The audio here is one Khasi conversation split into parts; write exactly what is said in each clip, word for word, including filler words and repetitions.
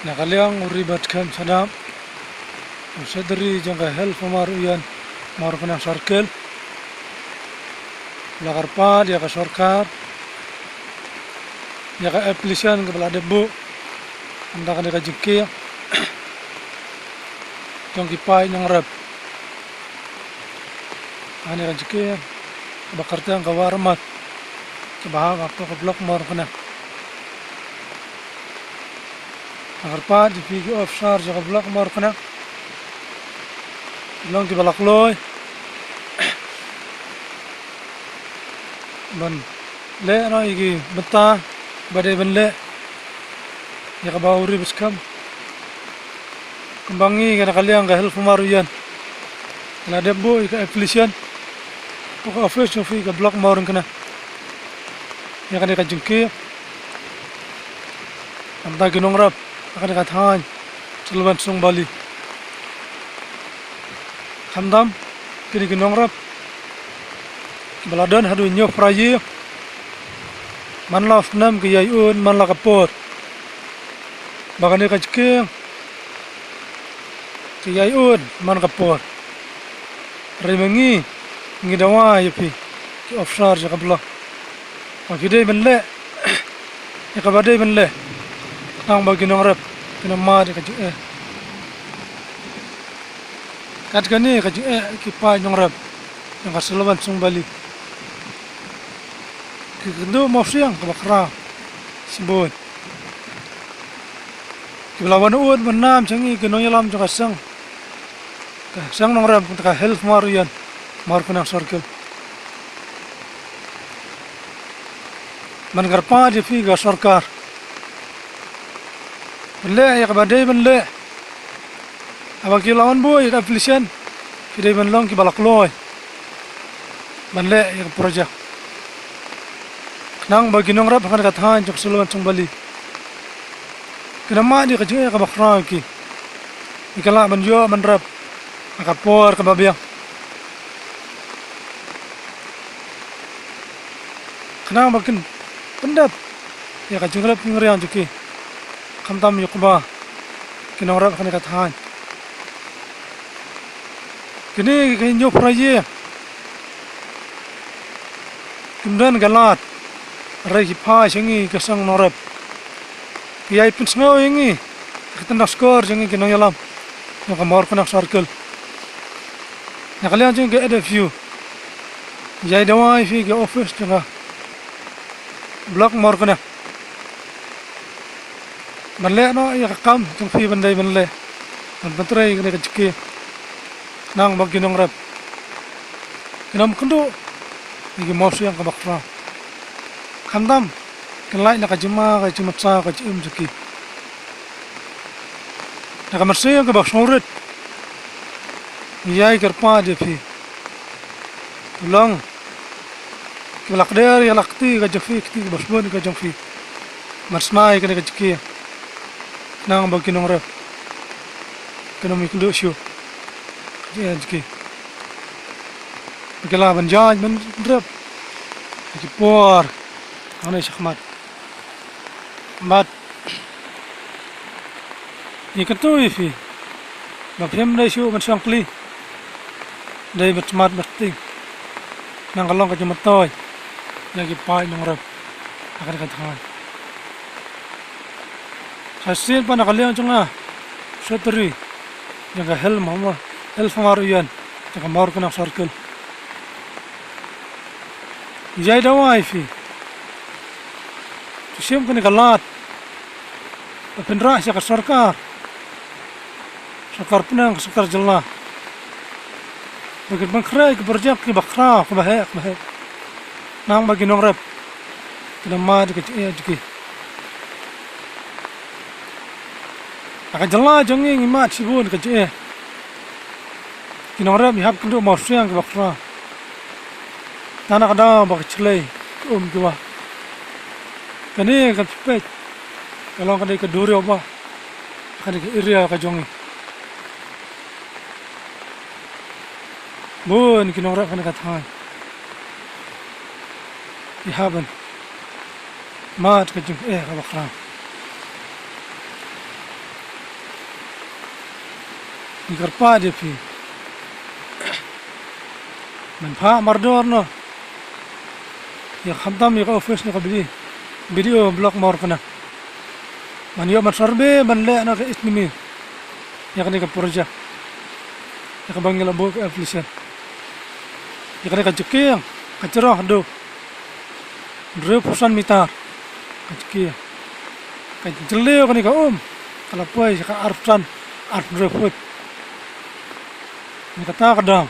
Na ka liang u Ribat Khem Sadap, u Secretary jong ka Hill Farmer Union Mawryngkneng Circle, la kyrpad ïa ka sorkar ïa ka application kaba la dep buh, ynda kane ka jingkieng jong ki paid nongrep. Kane ka jingkieng kaba kyrteng ka Wah Ramat, kaba hap hapoh ka Block Mawryngkneng. Nga kyrpad ïa phi ki officer jong ka Block Mawryngkneng, long kiba la kloi ban leh noh ïa ki bynta ba dei ban leh ïa kaba u Ribat Khem. Kumba ngi na ka liang ka Hill Farmer Union la dep buh ïa ka application hapoh ka office jong phi ka Block Mawryngkneng ïa kane ka jingkieng, namar ki nongrep ha kane ka thaiñ Silwan Song Bali. Khamtam kine ki nongrep kiba la don haduh hynñiew phra ïing, man la u snem ki ïai un man la ka por ba kane ka jingkieng ki ïai un man ka por. Hynrei ma ngi ngi dawa ïa phi ki officer jong ka Block ba phi dei ban leh ïa kaba dei ban leh, khnang ba ki nongrep kin ym mad ïa ka jingeh. Kat kane ka jingeh ki paid nongrep jong ka Silwan Song Bali ki kynduh mawsiang kaba khraw shibun. Kiba la wan ud wan nam sha ngi ki nongïalam jong ka seng, ka seng nongrep ka Hill Farmer Union Mawryngkneng Circle. Nga kyrpad ïa phi ka sorkar ban leh ïa kaba dei ban leh. Haba ki la wan buh ïa ka application, ki dei ban long kiba la kloi ban leh ïa ka project, khnang ba ki nongrep ha kane ka thaiñ jong ka Silwan Song Bali kin ym mad ïa ka jingeh kaba khraw ïa ki, ïa ki lah ban ïoh ban rep ha ka por kaba biang, khnang ba kin pyndep ïa ka jingrep jingriang jong ki, khamtam ïa kiba ki nongrep ha kane ka thaiñ. Kine ki hynñiew phra ïing kim don ka lad, hynrei ki phai sha ngi ka seng nongrep, ki ïai pynsngew ïa ngi ha ka tyndong skor jong ngi ki nongïalam jong ka Mawryngkneng Circle. Na ka liang jong ka F D F U ngi ïai dawa ïa phi ki office jong ka Block Mawryngkneng ban leh noh ïa ka kam jong phi ban dei ban leh, ban pyntrei ïa kane ka jingkieng, khnang ba ki nongrep kin ym kynduh ïa ki mawsiang kaba khraw, khamtam kin lait na ka jingma ka jingmynsaw ka jingim jong ki. Na ka mynsiem kaba sngewrit ngi ïai kyrpad ïa phi, to long kiba la kder ïa la ka kti ka jong phi, ka kti kaba sbun ka jong phi, ban shna ïa kane ka jingkieng, khnang ba ki nongrep kin ym ïakynduh shuh ka jingkieng, ba ki lah ban ïaid ban rep ha ki por hangne shakhmat. Bad ngi kyntu ïa phi ba phim dei shuh ban shong kli, dei ban smat ban kting, khnang ka long ka jingmyntoi ïa ki paid nongrep ha kane ka thaiñ. Sa shisien pat na ka liang jong nga, Secretary jong ka Hill Mawryngkneng, Hill Farmer Union jong ka Mawryngkneng Circle, ngi ïai dawa ïa phi to shim kane ka lad, ban pynrah sha ka sorkar, sorkar pdeng, ka sorkar jylla, ba kin pynkhreh ki project kiba khraw, kiba heh, kiba heh, khnang ba ki nongrep kin ym mad ïa ka jingeh jong ki. Ha ka jylla jong ngi ngi mad shibun ka jingeh. Ki nongrep ngi hap kynduh mawsiang kiba khraw. Tang na ka daw ba ka shlei ka um ki wah. Kane ka pyrthei ka long ka dei ka duriaw ba kane ka area ka jong ngi. Bun ki nongrep kane ka thaiñ ki hap ban mad ka jingeh kaba khraw. Ngi kyrpad ïa phi ban phah mardor noh ïa khamtam ïa ka office na ka BDO, BDO Block Mawryngkneng ban ïoh ban survey ban leh noh ka estimate ïa kane ka project, ïa kaba ngi la buh ka application. Ïa kane ka jingkieng ka jrong haduh hynriewphew san mitar. Ka jingkieng, ka jylliew kane ka um ka la poi sha ka arphew san, arphew hynriew phut. Ngi kata ka daw,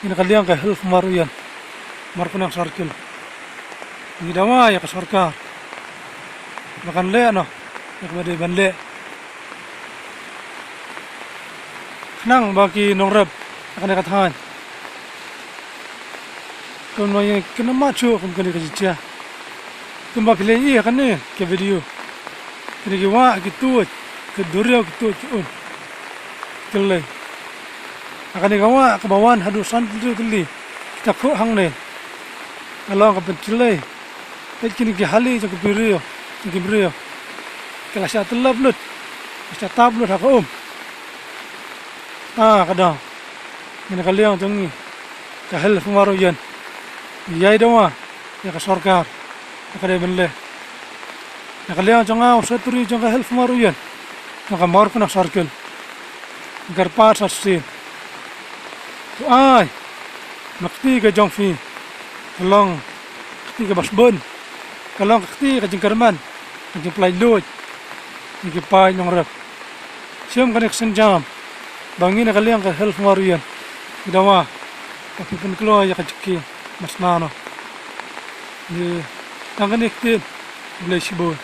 ngi na ka liang ka Hills Mawryngkneng, Mawryngkneng Circle, ngi dawa ïa ka sorkar ba kan leh noh ïa kaba dei ban leh, khnang ba ki nongrep ha kane ka thaiñ kan ym ïa kynmaw shuh kum kane ka jingjia. Kumba phi la ïohi ha kane ka video, kine ki wah ki tuid, ki duriaw ki tuid ki um, ki lei. Ha kane ka wah kaba wan haduh san tylli tylli ki takhuh hangne, ka long ka pyntylli ïa kine ki hali jong ki briew, jong ki briew. Ki la shah tyllep lut, ki la shah tap lut ha ka um. Ah, ka daw, ngi na ka liang jong ngi ka Hills Mawryngkneng, ngi ïai dawa ïa ka sorkar ïa ka dei ban leh. Na ka liang jong nga u Secretary jong ka Hills Mawryngkneng, jong ka Mawryngkneng Circle, ngi kyrpad sa shisien, to ai ba ka kti ka jong phi ka long ka kti kaba sbun, ka long ka kti ka jingkyrmen, ka jingpynlait luid ïa ki paid nongrep. Shem kane ka sienjam ba ngi na ka liang ka Hills Mawryngkneng ngi dawa ba phin pynkloi ïa ka jingkieng ban sna noh. Ïa, tang kane ka ktien, khublei shibun.